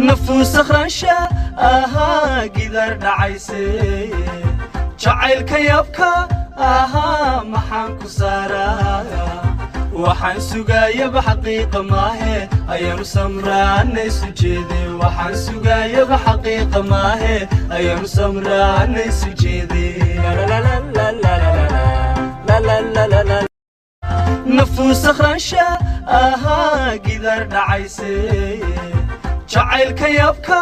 Nafuusakhransha ahaa gidar dhacayse, jacaylka yaabka ahaa maxaan ku saaraa? Waxaan sugaayaba xaqiiqa maahe, ayaanu samraana isu jeede. Waxaan sugaayaba xaqiiqa maahe, ayaanu samraana isu jeede. Nafuusakhransha ahaa gidar dhacayse, jacaylka yaabka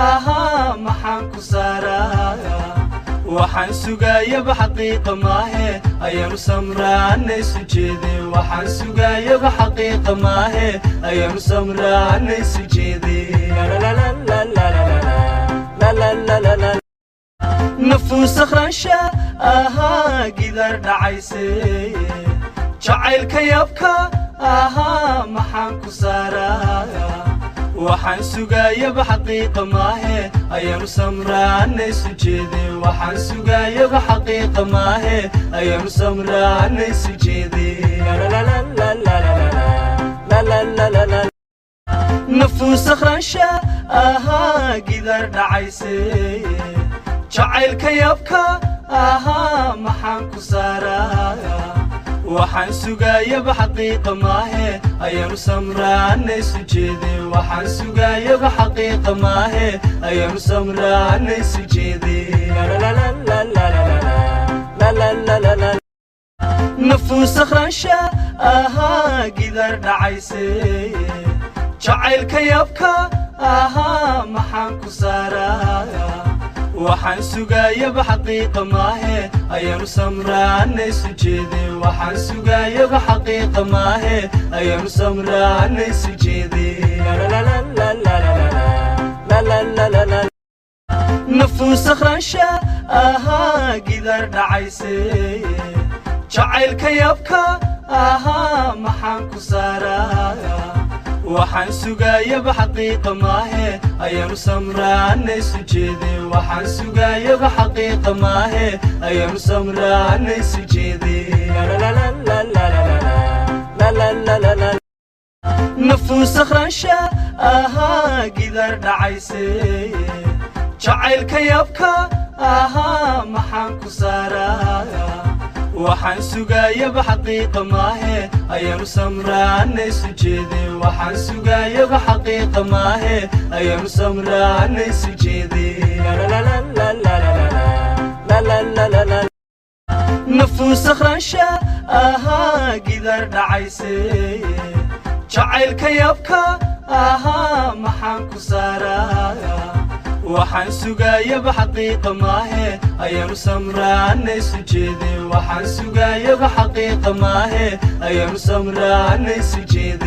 ahaa maxaan ku saaraa? Waxaan sugaayaba xaqiiqa maahe, ayaanu samraana isu jeede. Waxaan sugaayaba xaqiiqa maahe, ayaanu samraana isu jeede. Nafuusakhransha ahaa gidar dhacayse, jacaylka yaabka ahaa maxaan ku saaraa? Waxaan sugaayaba xaqiiqa maahe, ayaanu samraana isu jeede. Waxaan sugaayaba xaqiiqa maahe, ayaanu samraana isu jeede. Nafuusakhransha ahaa gidar dhacayse, jacaylka yaabka ahaa maxaan ku saaraa? Waxaan sugaayaba xaqiiqa maahe, ayaanu samraana isu jeede. Waxaan sugaayaba xaqiiqa maahe, ayaanu samraana isu jeede. Nafuusakhransha ahaa gidar dhacayse, jacaylka yaabka ahaa maxaan ku saaraa? Waxaan sugaayaba xaqiiqa maahe, ayaanu samraana isu jeede. Waxaan sugaayaba xaqiiqa maahe, ayaanu samraana isu jeede. Nafuusakhransha ahaa gidar dhacayse, jacaylka yaabka ahaa maxaan ku saaraa? Waxaan sugaayaba xaqiiqa maahe, ayaanu samraana isu jeede. Waxaan sugaayaba xaqiiqa maahe, ayaanu samraana isu jeede. Nafuusakhransha ahaa gidar dhacayse, jacaylka yaabka ahaa maxaan ku saaraa? Waxaan sugaayaba xaqiiqa maahe, ayaanu samraana isu jeede. Waxaan sugaayaba xaqiiqa maahe, ayaanu samraana isu jeede. Nafuusakhransha ahaa gidar dhacayse, jacaylka yaabka ahaa maxaan ku saaraa? Waxaan sugaayaba xaqiiqa maahe, ayaanu samraana isu jeede. Waxaan sugaayaba xaqiiqa maahe, ayaanu samraana isu jeede.